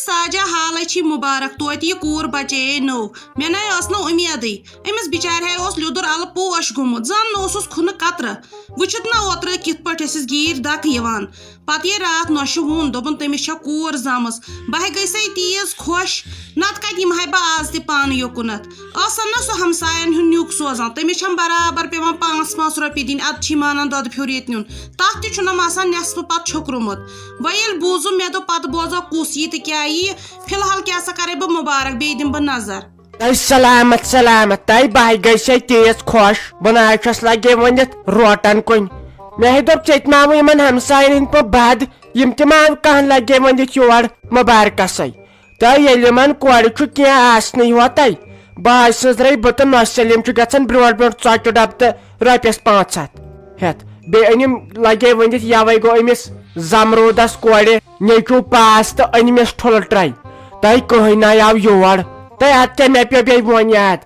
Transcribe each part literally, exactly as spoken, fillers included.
ساجہ، حالے چھی مبارک، توتہِ یہِ کوٗر بچییے نٔو۔ مےٚ نے ٲس نہٕ اُمیدٕے۔ أمِس بِچارِ ہے اوس لیوٚدُر الہٕ پوش گوٚمُت، زن نہٕ اوسُس کھُنہٕ قطرٕ۔ وٕچھِتھ نہ اوترٕ کِتھ پٲٹھۍ ٲسِس گیٖرۍ دکہٕ یِوان۔ پتہٕ ییٚلہِ راتھ نۄشہِ ووٚن، دوٚپُن، تٔمِس چھےٚ کوٗر زامٕژ۔ بہٕ ہے گٔے سے تیز خۄش، نتہٕ کتہِ یِمہٕ ہا بہٕ آز تہِ پانہٕ یوکُنتھ۔ ٲسن نہ سُہ ہمساین ہُنٛد نیُک سوزان، تٔمِس چھم برابر پٮ۪وان پانٛژھ پانٛژھ رۄپیہِ دِنۍ، ادٕ چھی مانان دۄدٕ پھیوٚر ییٚتہِ نیُن۔ تتھ تہِ چھُنم آسان نٮ۪صفہٕ پتہٕ چھوٚکرُمُت۔ وۄنۍ ییٚلہِ بوٗزُم، مےٚ دوٚپ، پتہٕ بوزو کُس یی تہٕ کیٛاہ یی۔ فی الحال کیٛاہ سا کرے بہٕ مُبارک، بیٚیہِ دِمہٕ بہٕ نظر۔ تۄہہِ سلامت سلامت، تۄہہِ بہٕ گٔے سے تیز خۄش۔ بہٕ نہ حظ چھَس لگے ؤنِتھ روٹن کُن۔ مےٚ ہے دوٚپ، ژےٚ تہِ ما وۄنۍ یِمن ہمساین ہٕنٛدۍ پٲٹھۍ بد، یِم تہِ ما کانٛہہ لگے ؤنِتھ یور مُبارکسے۔ تہٕ ییٚلہِ یِمن کورِ چھُ کینٛہہ آسنٕے ہوتے، بہٕ حظ سٕنٛزرے بہٕ تہٕ نۄش سلیٖم چھُ گژھان برونٛٹھ برونٛٹھ ژۄچہِ ڈبہٕ تہٕ رۄپیس پانٛژھ ہتھ ہٮ۪تھ۔ بیٚیہِ أنِم لگے ؤنِتھ یوے گوٚو أمِس زمروٗدس کورِ نیٚچوٗ پاس تہٕ أنمِس ٹھُلہٕ ٹرٛے۔ تۄہہِ کٕہٕنۍ نہ آو یور۔ تۄہہِ اتھ کیٛاہ مےٚ پیوٚو بیٚیہِ وۄنۍ یاد؟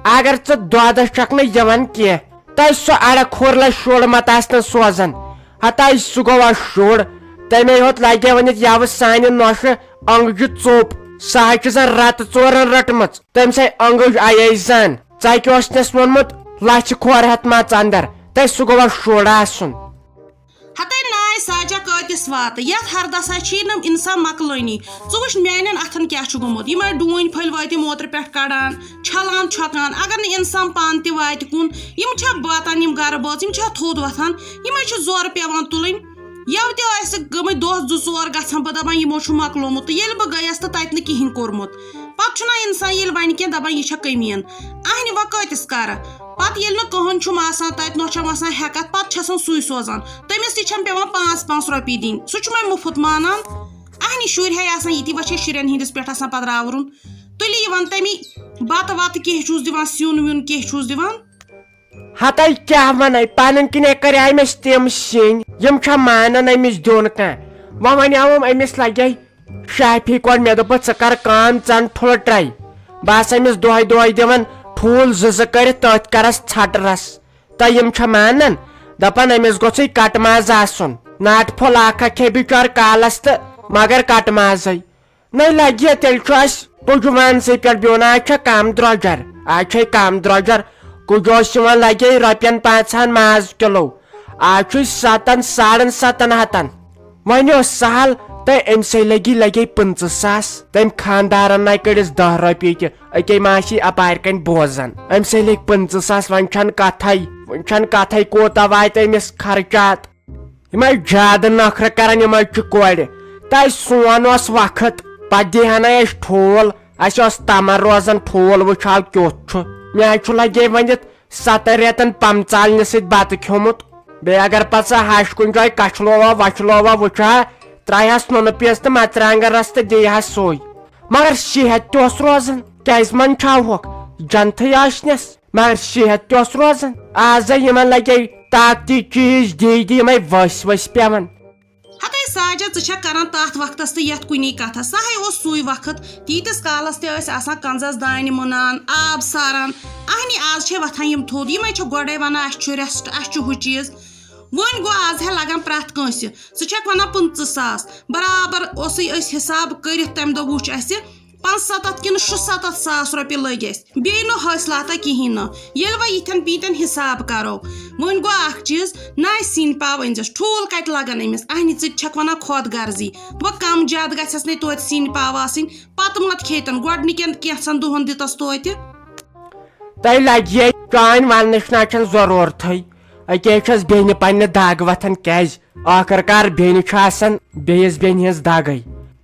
اگر ژٕ دۄدس چھکھ نہٕ یِوان کینٛہہ، تۄہہِ سُہ اڑٕ کھوٚر لہ شُر مت آسہِ نہٕ سوزان۔ ہتاے سُہ گوٚوا شُر؟ تمے ہوت لگے ؤنِتھ یوٕ سانہِ نۄشہِ انگجہِ ژوٚپ۔ سۄ حظ چھِ زن رتہٕ ژورن رٔٹمٕژ۔ تٔمۍ سٕے انگج آیے زن۔ ژکہِ اوس نس ووٚنمُت، لچھِ کھور ہٮ۪تھ ما ژٕ اندر۔ تۄہہِ سُہ گوٚوا شُر آسُن؟ ہتے ناے ساجہ کۭتِس واتہٕ؟ یتھ ہردس ہا چھی نہٕ انسان مۄکلٲنی۔ ژٕ وٕچھ میانٮ۪ن اتھن کیٛاہ چھُ گوٚمُت۔ یِمے ڈوٗنۍ پھٔلۍ وٲتۍ یِم اوترٕ پٮ۪ٹھ کڑان، چھلان چھۄکان۔ اگر نہٕ انسان پانہٕ تہِ واتہِ کُن، یِم چھا واتان یِم گرٕ بٲژ، یِم چھا تھوٚد وۄتھان؟ یِمے چھِ زورٕ پٮ۪وان تُلٕنۍ۔ یَوٕ تہِ ٲسۍ گٔمٕتۍ دۄہ زٕ ژور گژھان، بہٕ دَپان یِمو چھُ مۄکلومُت، تہٕ ییٚلہِ بہٕ گٔیَس تہٕ تَتہِ نہٕ کِہیٖنۍ کوٚرمُت۔ پَتہٕ چھُنہ اِنسان ییٚلہِ وَنہِ کینٛہہ دَپان یہِ چھےٚ کٔمیٖن۔ اَہنہِ وۄنۍ کۭتِس کَرٕ؟ پَتہٕ ییٚلہِ نہٕ کٕہٕنۍ چھُم آسان تَتہِ، نہ چھَم آسان ہٮ۪کَتھ، پَتہٕ چھَسَن سُے سوزان۔ تٔمِس تہِ چھَم پٮ۪وان پانٛژھ پانٛژھ رۄپیہِ دِنۍ، سُہ چھُ وۄنۍ مُفُت مانان۔ اَہنہِ شُرۍ ہے آسان یِتی، وۄنۍ چھِ شُرٮ۪ن ہِنٛدِس پٮ۪ٹھ آسان پَتہٕ راورُن۔ تُلہِ یِوان تَمی بَتہٕ وَتہٕ کینٛہہ چھُس دِوان، سیُن ویُن کینٛہہ چھُس دِوان۔ ہتے کیٛاہ ونے، پنٕنۍ کِنۍ کرے مےٚ تِم سِنۍ، یِم چھا مانان أمِس دیُن کانٛہہ؟ وۄنۍ ونیاوُم أمِس لگے شافی کورِ، مےٚ دوٚپُس، ژٕ کر کٲم، ژٕ ان ٹھُلہٕ ٹرٛے۔ بہٕ آسہٕ أمِس دۄہے دۄہے دِوان ٹھوٗل زٕ زٕ کٔرِتھ، تٔتھۍ کرس ژھٹہٕ رس۔ تہٕ یِم چھا مانان؟ دپان أمِس گوٚژھُے کٹہٕ ماز آسُن۔ ناٹہٕ پھوٚل اکھ اکھ کھیٚیہِ بچور کالس تہٕ مگر کٹہٕ مازے۔ نَے لَگہِ تیٚلہِ چھُ اَسہِ کُجوانسٕے پٮ۪ٹھ بِہُن۔ آز چھےٚ کَم درٛۄجر، آز چھے کَم درٛۄجر۔ کُجوس یِوان لَگے رۄپیَن پانٛژہَن ماز کِلوٗ۔ آز چھُے سَتَن، ساڑَن سَتَن ہَتَن۔ وۄنۍ اوس سہل، تہٕ أمۍ سٕے لَگی، لَگے پٕنٛژٕہ ساس۔ تٔمۍ خانٛدارَن نَے کٔڑِس دَہ رۄپیہِ تہِ۔ أکے ما آسی اَپارِ کَنۍ بوزان۔ أمۍ سٕے لٔگۍ پٕنٛژٕہ ساس، وۄنۍ چھَنہٕ کَتھَے، وۄنۍ چھَنہٕ کَتھَے کوٗتاہ واتہِ أمِس خرچات۔ یِم ٲسۍ زیادٕ نخرٕ کران، یِم ٲسۍ چھِ کورِ۔ تہٕ سون اوس وقت، پتہٕ دِہے نہٕ أسۍ ٹھوٗل، اَسہِ اوس تمر روزان ٹھوٗل وٕچھاو کیُتھ چھُ۔ مےٚ حظ چھُ لگے ؤنِتھ ستن رٮ۪تن پمژالنہِ سۭتۍ بتہٕ کھیوٚمُت۔ بیٚیہِ اگر پتہٕ سۄ ہش کُنہِ جایہِ کچھلووا وچھلووا وٕچھا، ترٛایہس نُنہٕ پیٖس تہٕ مرژٕوانٛگن رس تہٕ دِیہس سُے۔ مگر صحت تہِ اوس روزان، کیازِ منٛدچھاوہوکھ؟ جنتھٕے ٲسنس۔ مگر صحت تہِ اوس روزان۔ آز ہے یِمن لگے طاقتی چیٖز دی دی، یِمے ؤسۍ ؤسۍ پٮ۪وان۔ ہتے ساجہ، ژٕ چھکھ کران تتھ وقتس تہٕ یتھ کُنی کتھس۔ سُہ ہے اوس سُے وقت، تیٖتِس کالس تہِ ٲسۍ آسان کنزس دانہِ مُنان، آب ساران۔ اہنی آز چھے وۄتھان یِم تھوٚد، یِمے چھِ گۄڈے ونان، اسہِ چھُ rest، اسہِ چھُ ہُہ چیٖز۔ وۄنۍ گوٚو آز ہے لگان پرٛٮ۪تھ کٲنٛسہِ۔ ژٕ چھکھ ونان پٕنٛژٕہ ساس، برابر اوسُے أسۍ حساب کٔرِتھ تمہِ دۄہ وُچھ اسہِ، پانٛژھ ستتھ کِنہٕ شُستتھ ساس رۄپیہِ لٔگۍ اَسہِ۔ بیٚیہِ نہٕ حٲصلاتہ کِہیٖنۍ نہٕ۔ ییٚلہِ وۄنۍ یِتھٮ۪ن پیٖنتٮ۪ن حِساب کرو، وۄنۍ گوٚو اکھ چیٖز، نہ سِنۍ پاو أنۍزٮ۪س، ٹھوٗل کتہِ لگان أمِس؟ اہنہِ ژٕ تہِ چھکھ ونان خۄد غرضی۔ وۄنۍ کم زیادٕ گژھٮ۪س نے توتہِ سِنۍ پاو آسٕنۍ، پتہٕ مت کھیٚتن، گۄڈنِکٮ۪ن کینٛژن دۄہن دِتس توتہِ۔ تۄہہِ لگہِ یہِ چانۍ وننٕچ نہ چھنہٕ ضروٗرتھٕے۔ أکے چھس بیٚنہِ پننہِ دگ وۄتھان، کیازِ؟ ٲخٕر کار بیٚنہِ چھِ آسان بیٚیِس بیٚنہِ ہٕنٛز دگٕے۔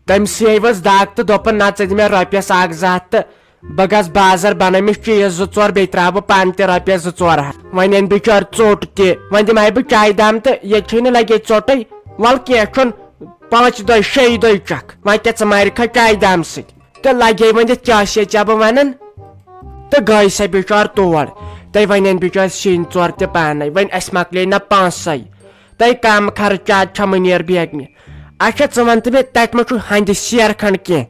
تٔمۍ سٕے ؤژھ دگ تہٕ دوٚپُن، نہ ژٕ دِ مےٚ رۄپیس اکھ زٕ ہتھ تہٕ بہٕ گژھٕ بازر، بہٕ انہٕ أمِس چیٖز زٕ ژور، بیٚیہِ ترٛاوٕ بہٕ پانہٕ تہِ رۄپیس زٕ ژور ہتھ۔ وۄنۍ انہِ بِچٲرۍ ژوٚٹ تہِ، وۄنۍ دِمہٕ ہا بہٕ چایہِ دام تہٕ ییٚتہِ چھے نہٕ لگے ژوٚٹٕے۔ ول کینٛہہ چھُنہٕ، پانٛژِ دۄہہِ شیٚیہِ دۄہہِ چکھ، وۄنۍ کیٛاہ ژٕ مارِکھا چایہِ دام سۭتۍ؟ تہٕ لگے ؤنِتھ کیٛاہ چھے ژےٚ بہٕ ونان؟ تہٕ گٔے سۄ بِچٲر تور۔ تہٕ وۄنۍ انہِ بِچٲرۍ سِنۍ ژور تہِ پانے، وۄنۍ اسہِ مۄکلے نہ پانسے۔ تہٕ کم خرچات چھےٚ مُنیر بیگمہِ۔ اچھا، ژٕ ون تہٕ مےٚ، تتہِ ما چھُ ہندِ سیر کھنڈ کینٛہہ؟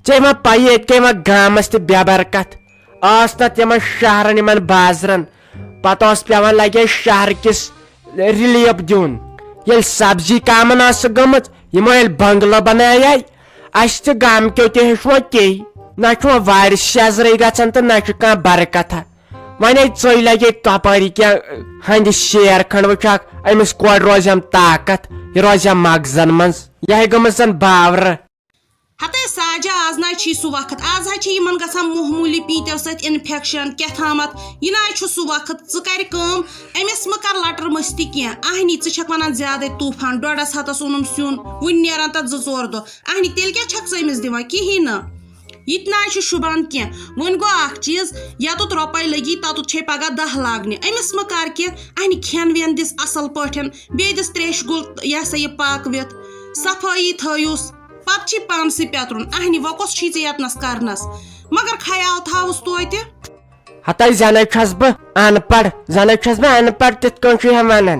ژےٚ ما پیی، ییٚتہِ کیٛاہ یِوان گامس تہِ بے برکت؟ ٲس نتہٕ یِمن شہرن، یِمن بازرن، پتہٕ اوس پٮ۪وان لگے شہر کِس relief دیُن۔ ییٚلہِ سبزی کامن ٲسٕکھ گٔمٕژ، یِمو ییٚلہِ بنگلہٕ بنایے، اسہِ تہِ گامہٕ کیو تہِ ہیٚچھ وۄنۍ تی۔ نہ چھُ وۄنۍ وارِ سیٚزرٕے گژھان تہٕ نہ چھُ کانٛہہ برکتھا۔ وۄنۍ ہے ژٔے لگے تپٲری کینٛہہ ہندِ شیر کھنڈ وٕچھکھ، أمِس کورِ روزٮ۪م طاقت، یہِ روزٮ۪م مغزن منٛز، یہِ ہے گٔمٕژ زن باورٕ۔ ہتے ساجہ، آز نہ چھی سُہ وقت، آز ہا چھِ یِمن گژھان معموٗلی پیٖنتیو سۭتۍ انفیکشن کیٛاہ تھامتھ، یہِ نہ چھُ سُہ وقت، ژٕ کرِ کٲم، أمِس مہ کر لٹر مستی کینٛہہ۔ اہنی، ژٕ چھکھ ونان زیادے طوفان، ڈۄڈس ہتس اوٚنُم سیُن، وُنہِ نیران تتھ زٕ ژور دۄہ۔ اہنی، تیٚلہِ کیٛاہ چھکھ ژٕ أمِس دِوان؟ کِہیٖنۍ نہٕ۔ یہِ تہِ نہ چھُ شوٗبان کینٛہہ۔ وۄنۍ گوٚو اکھ چیٖز، یتُتھ رۄپے لٔگی، تتُتھ چھے پگاہ دَہ لاگنہِ۔ أمِس مہ کر کینٛہہ، اہنی، کھٮ۪ن وٮ۪ن دِس اصل پٲٹھۍ، بیٚیہِ دِس تریشہِ گُل، یہِ ہسا یہِ پاکوِتھ، صفٲیی تھٲیوس۔ پتہٕ چھی پانسٕے پیترُن، اہنہِ، وۄنۍ کۄس چھی ژےٚ یتنس کرنس؟ مگر خیال تھاوُس توتہِ۔ ہتاے زنَے چھَس بہٕ ان پڑھ، زنَے چھَس بہٕ ان پڑھ، تِتھ کٔنۍ چھُ ہم ونان۔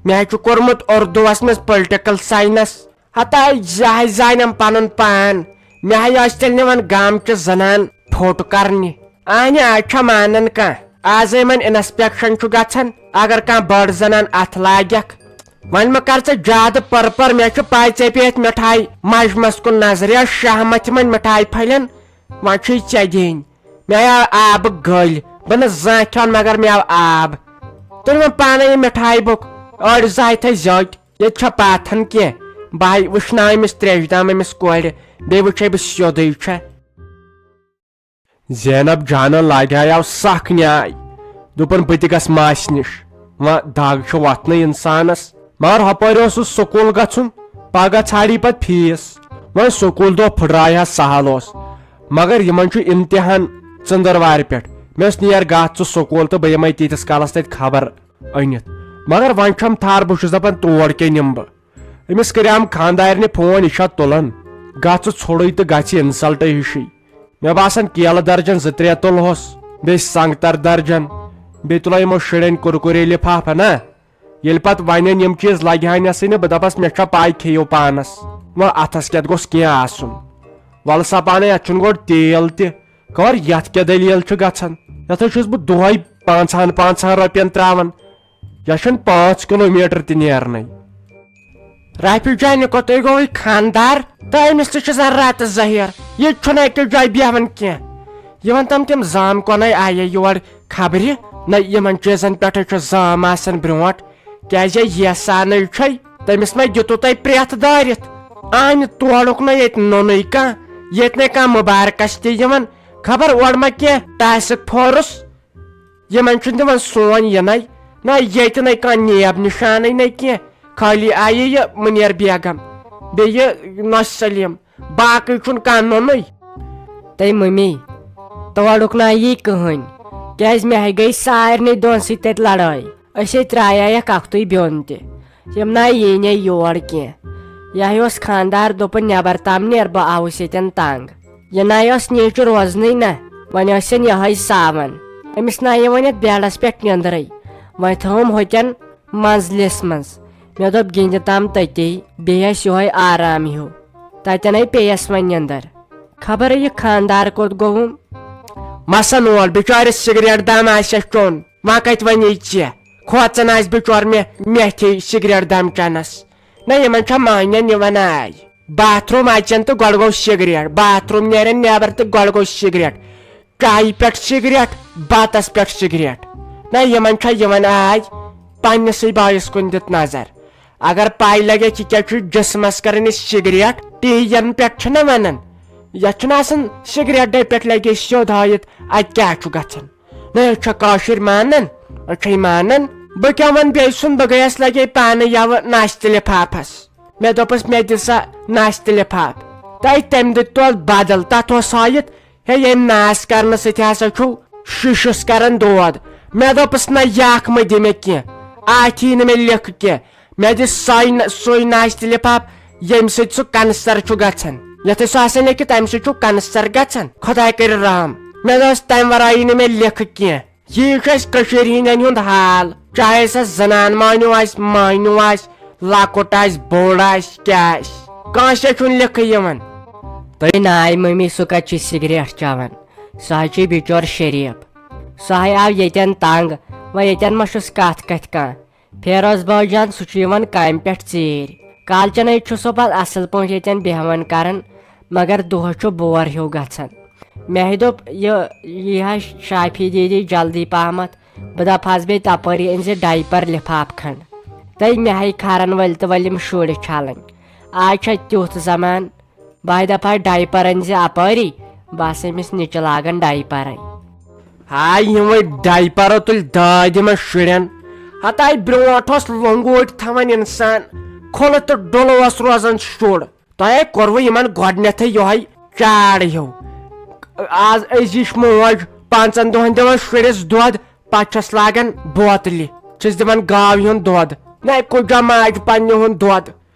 مےٚ حظ چھُ کوٚرمُت اردوس منٛز پُلٹیکل ساینس۔ ہتاے زِ حظ زانم پنُن پان، مےٚ حظ ٲسۍ تیٚلہِ نِوان گامچہِ زنان فوٹو کرنہِ۔ اہنہِ، آز چھا مانان کانٛہہ؟ آز یِمن انسپیکشن چھُ گژھان، اگر کانٛہہ بٔڑ زنان اتھ لاگکھ۔ وۄنۍ مہ کر ژٕ زیادٕ پٔر پٔر، مےٚ چھُ پاے ژےٚ پیٚیَتھ مِٹھایہِ مجمس کُن نظرِ، یا شاہ متھِ وۄنۍ مِٹھایہِ پھلٮ۪ن، وۄنۍ چھُے ژےٚ دِنۍ۔ مےٚ آو آبہٕ گٔلۍ، بہٕ نہٕ زانٛہہ کھٮ۪وان مگر مےٚ آو آب۔ تُلۍ وۄنۍ پانے یہِ مِٹھایہِ بوٚک، أڑۍ زٕ ہتہِ تھٲے زیوٹۍ، ییٚتہِ چھا پاتھن کینٛہہ؟ بہٕ ہاے وٕچھناو أمِس تریشہِ دام أمِس کورِ، بیٚیہِ وٕچھے بہٕ سیوٚدُے چھا۔ زینب جانن لاگیاو سخ نیاے۔ دوٚپُن، "بہٕ تہِ گژھٕ ماسہِ نِش۔ وۄنۍ دگ چھِ وۄتھنٕے انسانس۔ مگر ہۄپٲرۍ اوسُس سکوٗل گژھُن، پگاہ ژھانڈی پتہٕ فیٖس۔ وۄنۍ سکوٗل دۄہ پھٕٹرایہِ ہا سہل اوس، مگر یِمن چھُ امتحان ژٔنٛدٕروارِ پٮ۪ٹھ۔ مےٚ اوس، نیر گژھ ژٕ سکوٗل تہٕ بہٕ یِمے تیٖتِس کالس تتہِ خبر أنِتھ۔ مگر وۄنۍ چھَم تھر، بہٕ چھُس دپان تور کیٛاہ نِمہٕ بہٕ؟" أمِس کریام خاندارنہِ فون، یہِ چھا تُلان؟ گژھ ژٕ ژھوٚرُے تہٕ گژھِ انسلٹ ہِشی۔ مےٚ باسان، کیلہٕ درجن زٕ ترٛےٚ تُلہوس، بیٚیہِ سنگتر درجن، بیٚیہِ تُلو یِمو شُرٮ۪ن کُرکُرے لفافہٕ نا۔ ییٚلہِ پتہٕ ونن یِم چیٖز لگہِ ہا نٮ۪سٕے نہٕ، بہٕ دپس، مےٚ چھا پاے کھیٚیِو پانس۔ وۄنۍ اتھس کٮ۪تھ گوٚژھ کینٛہہ آسُن۔ ولہٕ سا پانے، اتھ چھُنہٕ گۄڈٕ تیل تہِ۔ خبر یتھ کیٛاہ دٔلیٖل چھِ گژھان۔ یتھ حظ چھُس بہٕ دۄہے پانٛژہن پانٛژہن رۄپین تراوان۔ یا چھُنہٕ پانٛژھ کلوٗمیٹر تہِ نیرنٕے۔ رافی جانہِ کوٚتٕے گوٚوٕے خاندار؟ تہٕ أمِس تہِ چھُ زن راتس ظٲہِر۔ ییٚتہِ چھُنہٕ أکِس جایہِ بیہوان کینٛہہ۔ یِوان تِم تِم زام کۄنے آیے یور خبرِ۔ نہ، یِمن چیٖزن پٮ۪ٹھے چھُ زام آسان برونٛٹھ۔ کیازِ یہِ یژھانٕے چھے، تٔمِس ما دِتُو تۄہہِ پرٛٮ۪تھ دٲرِتھ؟ اہنہِ تورُک نہ ییٚتہِ نوٚنُے کانٛہہ، ییٚتہِ نَے کانٛہہ مُبارکس تہِ یِوان۔ خبر اورٕ ما کینٛہہ ٹاسک فورس۔ یِمن چھُنہٕ دِوان سون یِنَے، نہ ییٚتہِ نَے کانٛہہ نیب نِشانٕے نَے کینٛہہ۔ خٲلی آیہِ یہِ مُنیر بیگم، بیٚیہِ نۄش سلیٖم، باقٕے چھُنہٕ کانٛہہ نوٚنُے۔ تَے مٔمی، تورُک نہ یی کٕہٕنۍ، کیٛازِ مےٚ ہے گٔے سارنٕے دۄن سۭتۍ تَتہِ لڑٲے۔ أسۍ ہے ترٛایایَکھ اَکھتُے بیوٚن تہِ۔ یِم نہ یی نے یور کینٛہہ۔ یہِ ہے اوس خاندار، دوٚپُن، "نٮ۪بر تام نیر، بہٕ آوُس ییٚتٮ۪ن تنگ۔" یہِ نَے ٲس نیچُر روزنٕے نہ، وۄنۍ ٲسِن یِہوٚے ساوان۔ أمِس نَے یِوان یَتھ بیڈَس پٮ۪ٹھ نیٚنٛدرٕے۔ وۄنۍ تھٲوٕم ہوٚتٮ۪ن منزلِس منٛز۔ مےٚ دوٚپ، گِنٛدِ تام تٔتی، بیٚیہِ آسہِ یِہوٚے آرام ہیوٗ۔ تَتٮ۪ن ہے پیٚیَس وۄنۍ نیٚنٛدٕر۔ خبر یہِ خاندار کوٚت گوٚوُم؟ مسا نوٹ، بِچارِ سگریٹ دام آسٮ۪س چوٚن، وۄنۍ کَتہِ وَنے ژےٚ؟ کھوژان آسہِ بِچور مےٚ، مےٚ تھے سگریٹ دام چَنَس۔ نہ، یِمن چھا مانن یِوان آے۔ باتھ روم اژن تہٕ گۄڈٕ گوٚو سگریٹ، باتھ روم نیرن نیبر تہٕ گۄڈٕ گوٚو سگریٹ، چایہِ پٮ۪ٹھ سگریٹ، بتس پٮ۪ٹھ سگریٹ۔ نہ، یِمن چھا یِوان آے پننسٕے بٲیِس کُن دِتھ نظر؟ اگر پاے لگہِ یہِ کیٛاہ چھُ جسمس کران یہِ سگریٹ، ٹی وی ین پٮ۪ٹھ چھِنہ ونان، یتھ چھُنہٕ آسان سگریٹے پٮ۪ٹھ لگے سیوٚد ہٲیِتھ، اتہِ کیٛاہ چھُ گژھان؟ نہ، أسۍ چھا کٲشِر مانان؟ أسۍ چھے مانان؟ بہٕ کیٛاہ وَنہٕ بیٚیہِ سُنٛد؟ بہٕ گٔیَس لگے پانہٕ یَوٕ ناشتہٕ لِفافَس۔ مےٚ دوٚپُس، "مےٚ دِ سا ناشتہٕ لِفاف۔" تَے تٔمۍ دیُت تَتھ بدل، تَتھ اوس ہٲیِتھ، "ہے، ییٚمہِ ناس کرنہٕ سۭتۍ ہسا چھُو شیٖشَس کران دود۔" مےٚ دوٚپُس، "نہ، یہِ اکھ مہ دِ مےٚ کینٛہہ، اَتھ یی نہٕ مےٚ لیکھٕ کینٛہہ۔" مےٚ دِ سۄے نہ-، سُے ناشتہٕ لِفاف، ییٚمہِ سۭتۍ سُہ کنسر چھُ گژھان، یتھ سُہ آسان لیکھِتھ، "امہِ سۭتۍ چھُ کنسر گژھان، خۄداے کٔرِن رحم۔" مےٚ دوٚپُس، "تمہِ ورٲیی نہٕ مےٚ لیکھٕ کینٛہہ۔" یی چھُ اسہِ کٔشیٖرِ ہِنٛدٮ۪ن ہُنٛد حال، چاہے سۄ زنان مٲنِو آسہِ، مٲنِو آسہِ، لۄکُٹ آسہِ، بوٚڑ آسہِ، کیٛاہ آسہِ، کٲنٛسہِ چھُنہٕ لیکھٕ یِوان۔ تۄہہِ ناے مٔمی، سُہ کتہِ چھُ سگریٹ چٮ۪وان؟ سُہ حظ چھُ بِچور شریٖف۔ سُہ ہاے آو ییٚتٮ۪ن تنگ، وۄنۍ ییٚتٮ۪ن ما چھُس کتھ کتھِ کانٛہہ۔ فیروز بٲے جان، سُہ چھُ یِوان کامہِ پٮ۪ٹھ ژیٖرۍ۔ کالچنے چھُ سُہ پتہٕ اصل پٲٹھۍ ییٚتٮ۪ن بیہوان کران، مگر دۄہس چھُ بور ہیوٗ گژھان۔ مےٚ دوٚپ، یہِ، یہِ حظ شافی دیدی جلدی پہمتھ، بہٕ دپہٕ حظ بیٚیہِ تپٲری أنۍ زِ ڈایپر لفاف کھنڈ۔ تہٕ مےٚ ہاے کھرن وٲلۍ تہٕ ؤلۍ یِم شُرۍ چھلٕنۍ۔ آز چھا تیُتھ زمان، بہٕ ہاے دپہٕ ہاے ڈایپر أنۍ زِ اپٲری، بس أمِس نِچہِ لاگن ڈایپرے۔ ہاے یِمے ڈایپرو تُلۍ دادِ منٛز شُرٮ۪ن۔ ہتاے برونٹھ اوس لۄنگوٹۍ تھاوان انسان، کھُلہٕ تہٕ ڈُلہٕ اوس روزان شُر۔ تۄہے کوٚروٕ یِمن گۄڈنیتھٕے یۄہے چاڑ ہیو۔ آز أزِچ موج پانٛژن دۄہن دِوان شُرِس دۄد، پتہٕ چھس لاگان بوتلہِ، چھِس دِوان گاو ہُنٛد دۄد۔ نَے کُجا ماجہِ پننہِ ہُنٛد دۄد۔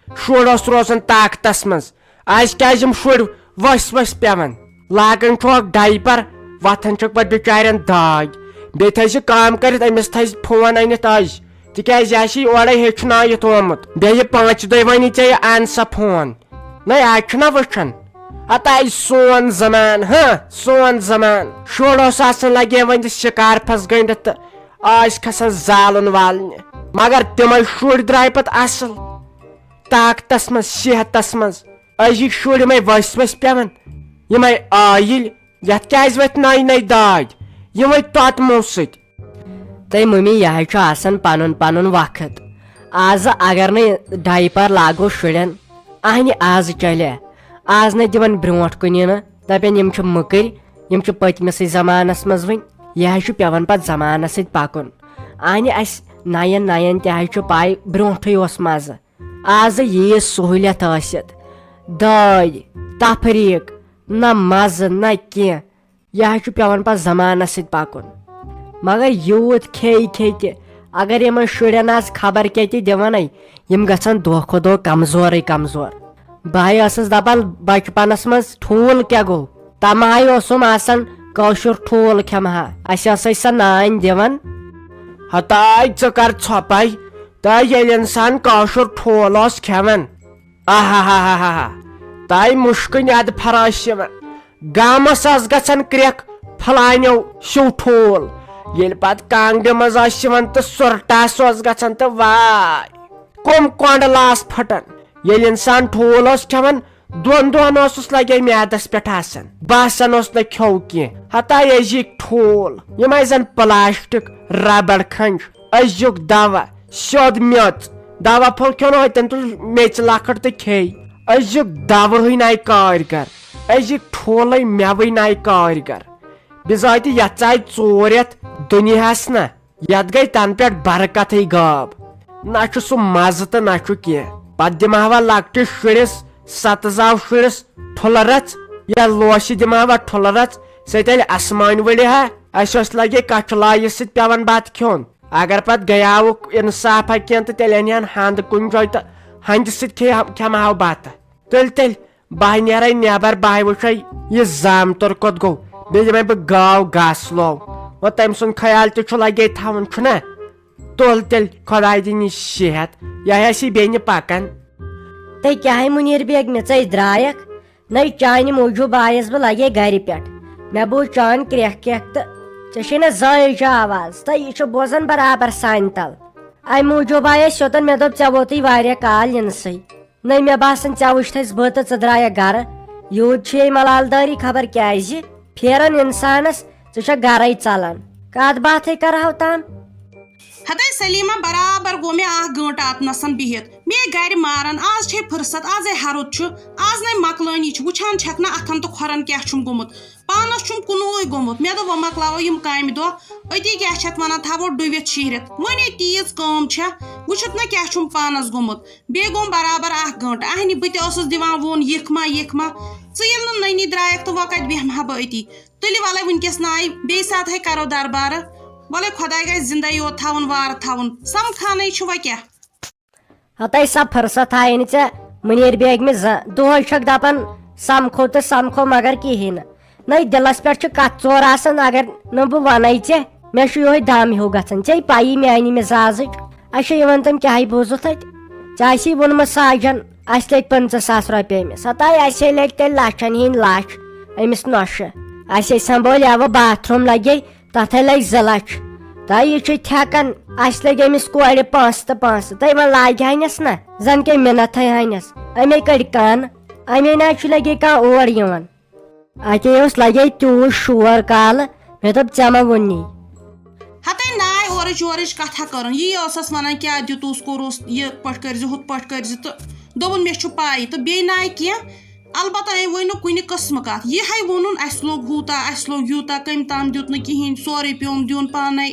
شُر اوس روزان طاقتس منٛز۔ آز کیازِ یِم شُرۍ ؤسۍ ؤسۍ پٮ۪وان؟ لاگان چھُکھ ڈایپر، وۄتھان چھُکھ پتہٕ بِچارٮ۪ن داے۔ بیٚیہِ تھٲیزِ کٲم کٔرِتھ، أمِس تھٲیزِ فون أنِتھ أزۍ۔ تِکیازِ یہِ ہا چھِ اورے ہیٚچھنٲیِتھ آمُت۔ بیٚیہِ پانٛژِ دۄہہِ وَنہِ ژےٚ یہِ اَن سا فون۔ نَے، آز چھُنہ وٕچھان۔ ہتا یہِ سون زمان، ہاں، سون زمان۔ شُر اوس آسان لگے وۄنۍ شِکارفَس گٔنٛڈِتھ تہٕ آز کھسان زالُن والنہِ۔ مگر تِمے شُرۍ درٛاے پتہٕ اَصٕل، طاقتس منٛز، صحتس منٛز۔ أزِکۍ شُرۍ یِمے ؤسۍ ؤسۍ پٮ۪وان، یِمے ٲیِلۍ۔ یتھ کیازِ ؤتھۍ نٔے نٔے دٲدۍ؟ یِمے توتمو سۭتۍ۔ تہٕ مٔمی، یہِ حظ چھُ آسان پنُن پنُن وقت۔ آزٕ اگر نہٕ ڈایپر لاگو شُرٮ۪ن، اہنہِ آزٕ چلے۔ آز نہٕ دِوان برونٛٹھ کُنہِ نہٕ، دپان یِم چھِ مٔکٕرۍ، یِم چھِ پٔتمِسٕے زمانس منٛز وٕنۍ۔ یہِ حظ چھُ پٮ۪وان پتہٕ زمانس سۭتۍ پکُن۔ اہنہِ اسہِ نین نین تہِ حظ چھُ پاے برونٛٹھٕے اوس مزٕ۔ آزٕ ییٖژ سہوٗلیت ٲسِتھ، دٲدۍ، تفریٖق، نہ مزٕ نہ کینٛہہ۔ یہِ حظ چھُ پٮ۪وان پتہٕ زمانس سۭتۍ پکُن۔ مگر یوٗت کھیٚیہِ کھیٚیہِ تہِ، اگر یِمن شُرٮ۪ن آز خبر کیٛاہ تہِ دِوان ہے، یِم گژھن دۄہ کھۄتہٕ دۄہ کمزورٕے کمزور۔ بہٕ ہے ٲسٕس دپان بچپنس منٛز ٹھوٗل کیٛاہ گوٚو؟ تمہٕ ہاے اوسُم آسان کٲشُر ٹھوٗل کھٮ۪مہٕ ہا، اسہِ ٲسے سۄ نانۍ دِوان۔ ہتاے ژٕ کر ژھۄپے، تہٕ ییٚلہِ انسان کٲشُر ٹھوٗل اوس کھٮ۪وان، آہا ہا ہا ہا ہا، تاے مُشکٕنۍ ادٕ پھراش یِوان۔ گامس ٲس گژھان کرٛٮ۪کھ، فلانیو سیوٚو ٹھوٗل۔ ییٚلہِ پتہٕ کانٛگرِ منٛز ٲسۍ یِوان تہٕ سُرٹاس اوس گژھان تہٕ واے، کۄم کۄنٛڈ لاس پھٹان۔ ییٚلہِ انسان ٹھوٗل اوس کھٮ۪وان، دۄن دۄہن اوسُس لگے میادس پٮ۪ٹھ آسان، باسان اوس نہٕ کھیوٚو کینٛہہ۔ ہتاے أزِکۍ ٹھوٗل، یِمے زن پلاسٹک، ربڑ کھنٛج، أزیُک دوا، سیوٚد میٚژ۔ دوا پھوٚل کھیوٚن ہوتن تُل میٚژِ لۄکٕٹ تہٕ کھیٚے۔ أزیُک دوہٕے ناے کارگر، أزِکۍ ٹھوٗلے مٮ۪وٕے ناے کارگر۔ بِذٲتی یتھ ژاے ژوٗر یتھ دُنیاہس نہ۔ یتھ گٔے تنہٕ پٮ۪ٹھ برکتٕے غٲب۔ نہ چھُ سُہ مزٕ تہٕ نہ چھُ کینٛہہ۔ پتہٕ دِمہٕ ہاوا لۄکٹِس شُرِس، ستہٕ زاو شُرِس ٹھُلہٕ رژھ، یا لوسہِ دِمہٕ ہاوا ٹھُلہٕ رژھ، سۄ تیٚلہِ اسمانۍ ؤلہِ ہا۔ اسہِ اوس لگے کچھُ لایہِ سۭتۍ پٮ۪وان بتہٕ کھیوٚن۔ اگر پتہٕ گیاوُک انصافا کینٛہہ تہٕ تیٚلہِ انہِ ہن ہنٛد کُنہِ جایہِ تہٕ ہنٛدِ سۭتۍ کھیٚیہِ ہا، کھٮ۪مہٕ ہاو بتہٕ۔ تُلۍ تیٚلہِ بہٕ نیرے نٮ۪بر، بہٕ وٕچھے یہِ زامتُر کوٚت گوٚو، بیٚیہِ دِمے بہٕ گٲو گاسہٕ لو۔ وۄنۍ تٔمۍ سُنٛد خیال تہِ چھُ لگے تھاوُن، چھُنہ؟ تُل تیٚلہِ خۄداے دِنہِ صحت، یہِ آسہِ بیٚنہِ پکان۔ تہٕ کیٛاہ ہے مُنیٖر بیگ مےٚ ژَے درٛایَکھ؟ نَے چانہِ موٗجوٗب آیَس بہٕ لگے گرِ پٮ۪ٹھ۔ مےٚ بوٗز چٲنۍ کرٛٮ۪کھ کرٛٮ۪کھ تہٕ ژےٚ چھے نہ زٲیِج آواز، تہٕ یہِ چھُ بوزان برابر سانہِ تل۔ اَمہِ موٗجوٗب آیَس یوٚتَن مےٚ دوٚپ ژےٚ ووتُے واریاہ کال یِنسٕے۔ نٔے مےٚ باسان ژےٚ وٕچھتھَس بہٕ تہٕ ژٕ درٛایَکھ گرٕ۔ یوٗت چھُ یے ملالدٲری خبر کیٛازِ پھیران اِنسانَس، ژٕ چھَکھ گرَے ژَلان۔ کَتھ باتھٕے کَرٕہَو تام۔ ہتے سلیمہ، برابر گوٚو مےٚ اَکھ گٲنٛٹہٕ اَتنَسَن بِہِتھ۔ مے گرِ ماران، آز چھے فرصت، آزے ہرُد چھُ، آز نے مۄکلٲنی چھِ، وٕچھان چھَکھ نہ اَتھَن تہٕ کھۄرَن کیٛاہ چھُم گوٚمُت۔ پانَس چھُم کُنُے گوٚمُت۔ مےٚ دوٚپ وۄنۍ مۄکلاوو یِم کامہِ دۄہ أتی، کیٛاہ چھِ اَتھ وَنان، تھاوو ڈُوِتھ شیٖرِتھ۔ وۄنۍ ہے تیٖژ کٲم چھےٚ، وٕچھُتھ نہ کیٛاہ چھُم پانَس گوٚمُت۔ بیٚیہِ گوٚم برابر اکھ گٲنٛٹہٕ۔ اہنہِ، بہٕ تہِ ٲسٕس دِوان وون، یِکھ ما، یِکھ ما۔ ژٕ ییٚلہِ نہٕ نٔنی درٛایَکھ تہٕ وۄنۍ کَتہِ بیٚہمہٕ ہا بہٕ أتی؟ تُلِو وَلَے وٕنۍکٮ۪س ناے، بیٚیہِ ساتہٕ ہے کَرو دربارٕ۔ وَلَے خۄداے گژھِ زِندَے یوت تھاوُن، وارٕ تھاوُن۔ سَمکھانَے چھُ وۄنۍ کیٛاہ۔ ہَتَے سۄ فٕرصت آیہِ نہٕ ژےٚ مُنیٖر بیگمہِ زانٛہہ۔ دۄہَے چھَکھ دَپان سَمکھو تہٕ سَمکھو، مگر کِہیٖنۍ نہٕ۔ نَے دِلَس پٮ۪ٹھ چھِ کَتھ ژور آسان، اگر نہٕ بہٕ وَنَے ژےٚ، مےٚ چھُ یِہوٚے دَم ہیوٗ گژھان۔ ژےٚ پَیی میٛانہِ مِزازٕچ۔ اچھا، یہِ وَن تَم کیٛاہ بوٗزُتھ اَتہِ؟ ژےٚ آسی ووٚنمُت ساجَن، اَسہِ لٔگۍ پٕنٛژٕہ ساس رۄپیہِ أمِس۔ ہَتاے اَسے لٔگۍ تیٚلہِ لَچھَن ہِنٛدۍ لَچھ أمِس نۄشہِ۔ اَسے سنٛبھٲلۍ اَوٕ باتھ روٗم لَگے، تَتھَے لٔگۍ زٕ لَچھ۔ تہٕ یہِ چھُ تھٮ۪کان، اَسہِ لٔگۍ أمِس کورِ پونٛسہٕ تہٕ پونٛسہٕ۔ تہٕ وۄنۍ لاگہِ ہَنٮ۪س نہ، زَن کے مِنَتھَے ہَنٮ۪س۔ أمے کٔڑۍ کَن۔ اَمے نہ چھُ لگے کانٛہہ اور یِوان۔ اَتے اوس لگے تیوٗت شور کالہٕ، مےٚ دوٚپ ژےٚ ما ووٚننی؟ ہتے ناے اورٕچ یورٕچ کتھا کرُن، یی ٲسس ونان کیٛاہ دیُتُس کوٚرُس، یہِ پٲٹھۍ کٔرزِ، ہُتھ پٲٹھۍ کٔرزِ، تہٕ دوٚپُن مےٚ چھُ پاے تہٕ بیٚیہِ ناے کینٛہہ۔ البتہ أمۍ ؤنۍ نہٕ کُنہِ قٕسمہٕ کتھ، یِہے ووٚنُن اسہِ لوٚگ ہوٗتاہ، اسہِ لوٚگ یوٗتاہ، کٔمۍ تام دیُت نہٕ کِہیٖنۍ، سورُے پیوٚم دیُن پانے،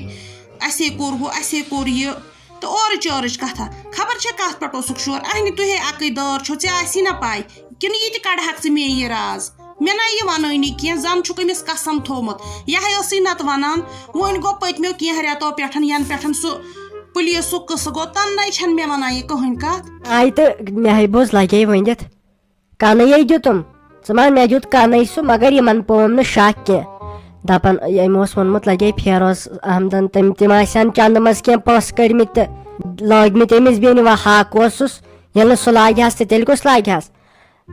اسے کوٚر ہُہ، اسے کوٚر یہِ۔ تہٕ اورٕچ یورٕچ کتھا۔ خبر چھےٚ کتھ پٮ۪ٹھ اوسُکھ شور۔ اہنہِ تُہے اکٕے دٲر چھو، ژےٚ آسی نہ پاے؟ کِنہٕ یہِ تہِ کڑہکھ ژٕ مے یہِ راز؟ مےٚ نہ یہِ ونٲنی کینٛہہ، زن چھُکھ أمِس قسم تھوٚومُت۔ یہے ٲسٕے نتہٕ ونان۔ وۄنۍ گوٚو پٔتمیو کینٛہہ رٮ۪تو پٮ۪ٹھ، ینہٕ پٮ۪ٹھ سُہ پُلیٖسُک قصہٕ گوٚو، تنہٕ نَے چھَنہٕ مےٚ ونان یہِ کٕہٕنۍ کتھ۔ آیہِ تہٕ مےٚ ہے بوز لگے ؤنِتھ۔ کَنٕے ہے دیُتُم۔ ژٕ وَن، مےٚ دیُت کَنٕے سُہ، مگر یِمَن پوم نہٕ شک کینٛہہ۔ دَپان، أمۍ اوس ووٚنمُت، لَگے فیروز احمدَن، تٔمۍ، تِم آسہِ ہَن چَندٕ منٛز کینٛہہ پونٛسہٕ کٔڑمٕتۍ تہٕ لٲگمٕتۍ أمِس بیٚنہِ۔ وۄنۍ حق اوسُس، ییٚلہِ نہٕ سُہ لاگہِ ہَس تہٕ تیٚلہِ کُس لاگہِ ہَس؟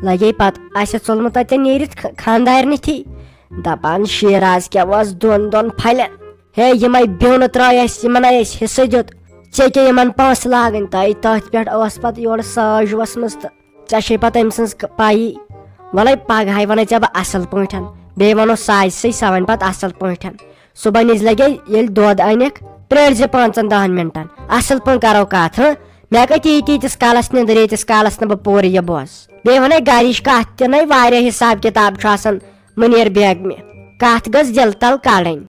لَگے پَتہٕ آسٮ۪س ژوٚلمُت تَتٮ۪ن نیٖرِتھ خ-، خانٛدارنہِ تھی۔ دَپان، شیراز کیٛاہ اوس دۄن دۄن پھَلٮ۪ن۔ ہے، یِمَے بیوٚنہٕ ترٛٲے اَسہِ، یِمَن ہے اَسہِ حِصہٕ دیُت۔ ژےٚ کیٛاہ یِمَن پونٛسہٕ لاگٕنۍ؟ تۄہہِ تٔتھۍ پٮ۪ٹھ ٲس پَتہٕ یورٕ ساز وٲژمٕژ تہٕ ژےٚ چھے پَتہٕ أمۍ سٕنٛز ک-، پَیی۔ وَلَے پَگہٕے وَنَے ژےٚ بہٕ اَصٕل پٲٹھۍ۔ بیٚیہِ وَنو سازِ سۭتۍ سۄ وَنہِ پَتہٕ اَصٕل پٲٹھۍ۔ صُبحن أسۍ لَگے ییٚلہِ دۄد اَنٮ۪کھ، پرٛٲرۍ زِ پانٛژَن دَہَن مِنٹَن۔ اَصٕل پٲٹھۍ کَرو کَتھ، ہہ؟ مےٚ کَتہِ ییٖتۍ ییٖتِس کالَس نِندٕر، ییٖتِس کالَس نہٕ بہٕ پوٗرٕ یہِ بوزٕ۔ بیٚیہِ وَنَے گَرِچ کَتھ تہِ نَے واریاہ حِساب کِتاب چھُ آسان مُنیٖر بیگمہِ۔ کَتھ گٔژھ دِلہٕ تَل کَڑٕنۍ۔